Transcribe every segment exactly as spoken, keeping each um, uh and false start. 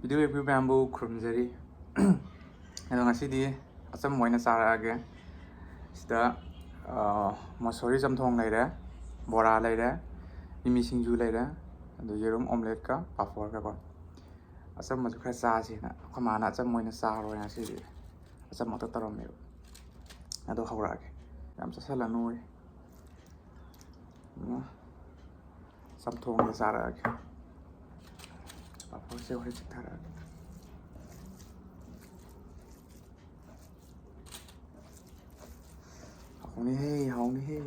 Video review ꯃꯌꯥꯝꯕꯨ ꯈꯨꯔꯨꯝꯖꯔꯤ꯫ ꯑꯗꯣ ꯉꯁꯤꯗꯤ ꯑꯆꯝꯕ ꯑꯣꯏꯅ ꯆꯥꯔꯛꯑꯒꯦ꯫ ꯁꯤꯗ, ꯑ, ꯃꯁꯣꯔꯤ ꯆꯝꯊꯣꯡ ꯂꯩꯔꯦ, ꯕꯣꯔꯥ ꯂꯩꯔꯦ, ꯃꯤꯃꯤ ꯁꯤꯡꯖꯨ ꯂꯩꯔꯦ, ꯑꯗꯨ ꯌꯦꯔꯨꯝ omelette ꯀ ꯄꯥꯐꯣꯔꯒꯀꯣ꯫ ꯑꯆꯝꯕꯁꯨ ꯈꯔ ꯆꯥꯁꯦꯅ ꯑꯩꯈꯣꯏ ꯃꯥꯅ ꯑꯆꯝꯕ ꯑꯣꯏꯅ ꯆꯥꯔꯣꯏ ꯉꯁꯤꯗꯤ꯫ ꯑꯆꯝꯕ ꯈꯛꯇ ꯇꯧꯔꯝꯃꯦꯕ꯫ ꯑꯗꯣ ꯍꯧꯔꯛꯑꯒꯦ꯫ ꯌꯥꯝ ꯆꯥꯁꯜꯂꯅꯨ꯫ ꯎꯝ꯫ ꯆꯝꯊꯣꯡꯗ ꯆꯥꯔꯛꯑꯒꯦ꯫ ꯄꯥꯐꯣꯔꯁꯦ ꯍꯣꯔꯦꯟ ꯆꯤꯛꯊꯔꯛꯑꯒꯦ꯫ ꯍꯥꯎꯅꯤꯍꯦ, ꯍꯥꯎꯅꯤꯍꯦ꯫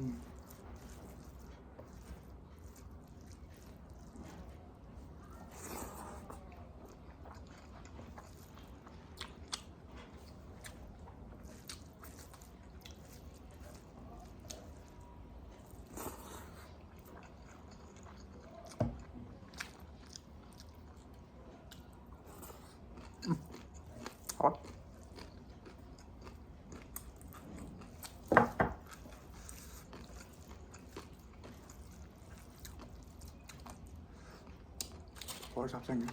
ꯎꯝ꯫ ꯍꯥꯎꯋꯦ꯫ ꯄꯥꯐꯣꯔ ꯍꯥꯞꯆꯟꯒꯦ꯫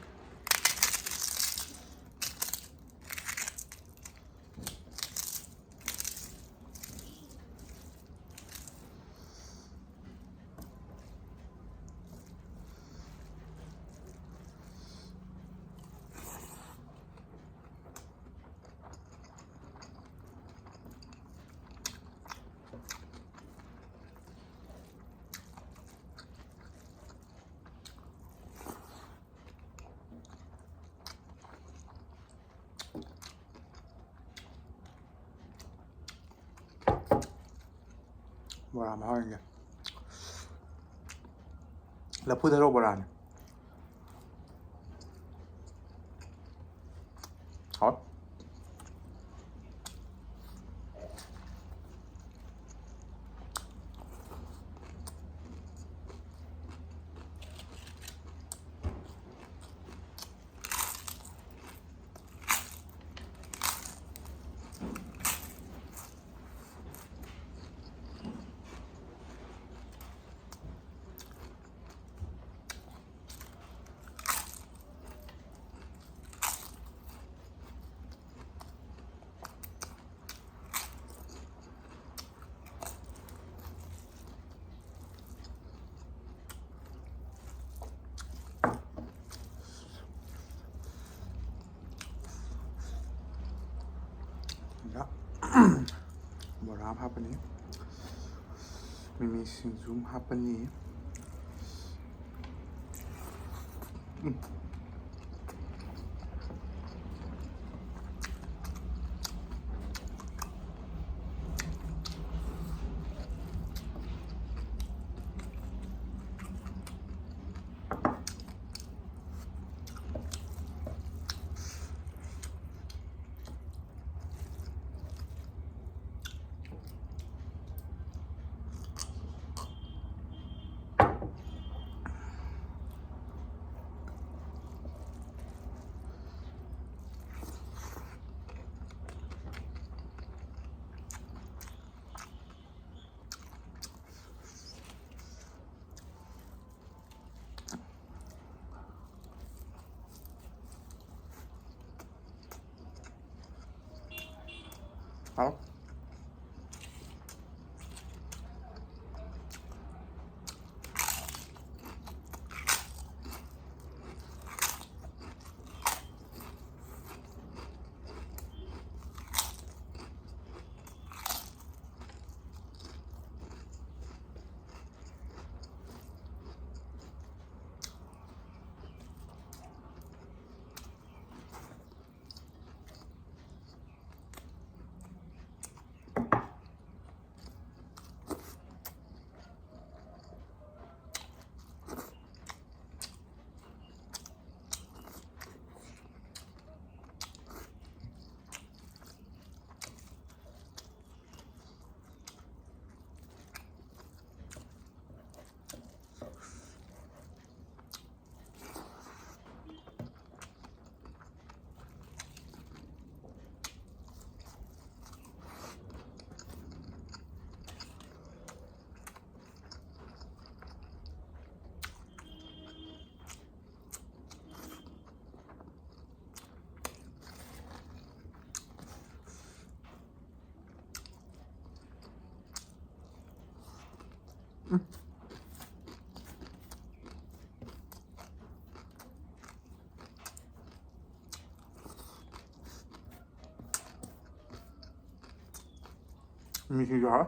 ꯕꯣꯔꯥ ꯃꯍꯥꯎ ꯌꯦꯡꯒꯦ꯫ ꯂꯐꯨ ꯊꯔꯣ ꯕꯣꯔꯥꯅꯤ꯫ ꯍꯥꯎ꯫ ꯃꯌꯥꯝ ꯍꯥꯞꯄꯅꯤ꯫ ꯃꯤꯃꯤ ꯁꯤꯡꯖꯨ ꯑꯃ ꯍꯥꯞꯄꯅꯤ꯫ ꯎꯝ꯫ ꯍꯥꯎ꯫ ꯃꯤꯁꯤꯁꯨ ꯍꯥꯎꯋꯦ꯫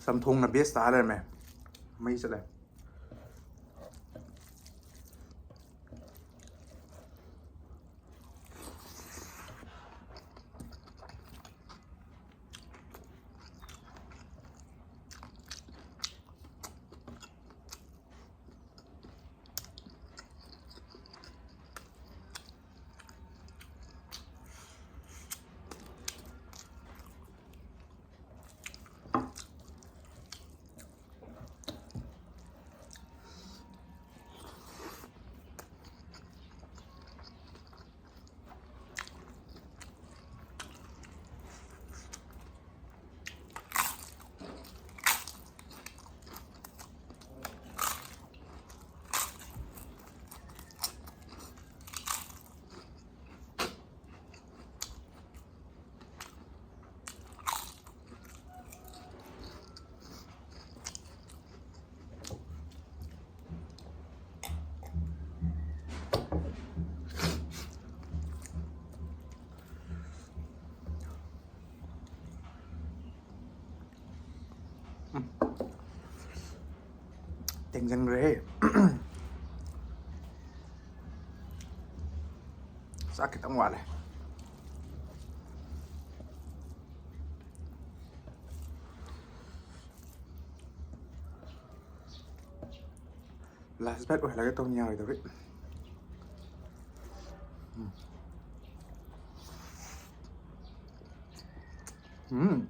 ꯆꯝꯊꯣꯡꯅ best ꯇꯥ ꯂꯩꯔꯝꯃꯦ꯫ ꯃꯩ ꯆꯠꯂꯦ꯫ ꯎꯝ꯫ ꯇꯦꯡꯁꯤꯟꯈ꯭ꯔꯦꯍꯦ꯫ ꯆꯥꯛ ꯈꯤꯇꯪ ꯋꯥꯠꯂꯦ꯫ Last bite ꯑꯣꯏꯍꯜꯂꯒ ꯇꯧꯅꯤ, ꯌꯥꯔꯣꯏꯗꯧꯔꯤ꯫ ꯎꯝ꯫ ꯎꯝ꯫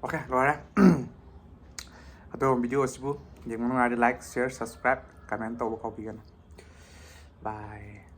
ꯑꯣꯀꯦ, ꯂꯣꯏꯔꯦ꯫ ꯑꯗꯣ video ꯑꯁꯤꯕꯨ ꯌꯦꯡꯕ ꯅꯨꯡꯉꯥꯏꯔꯗꯤ like, share, subscribe, comment ꯇꯧꯕ ꯀꯥꯎꯕꯤꯒꯅꯨ꯫ Bye꯫